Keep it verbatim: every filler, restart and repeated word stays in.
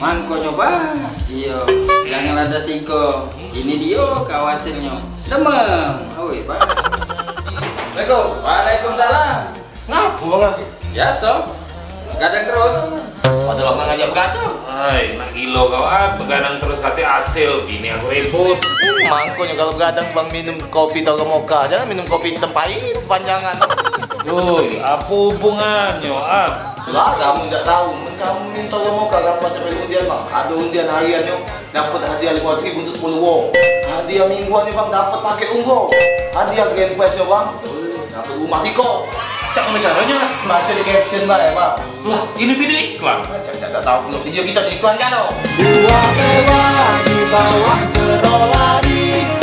Mangkonyo, Bang. Iyo, jangan ado siko. Ini dio kau hasilnyo. Demam. Oi, Bang. Assalamualaikum. Waalaikumsalam. Ngapo, Bang? Biaso. Gadang terus. Ado lamo ngajak begadang. Ai, nak gilo kau, ah, begadang terus kate hasil bini aku ribut. Mangkonyo kalu begadang, Bang, minum kopi toga moka. Jangan minum kopi hitam pahit sepanjangan. Woi, apo hubungannyo, ah? Lah, kamu ndak tahu. Men kamu minum toga moka, kamu pacak main undian, Bang. Ado undian hariannyo, dapat hadiah limo ratus ribu untuk sepuluh wong. Hadiah mingguannyo, Bang, dapat paket umroh. Hadiah grand prize-nyo, Bang, dapat rumah siko. Cak mano caronyo? Baca di caption bae, Bang. Lah, ini video iklan. Cak, cak dak tahu pulo video kita diiklankan, oh. Dua mewah di bawah kerolari.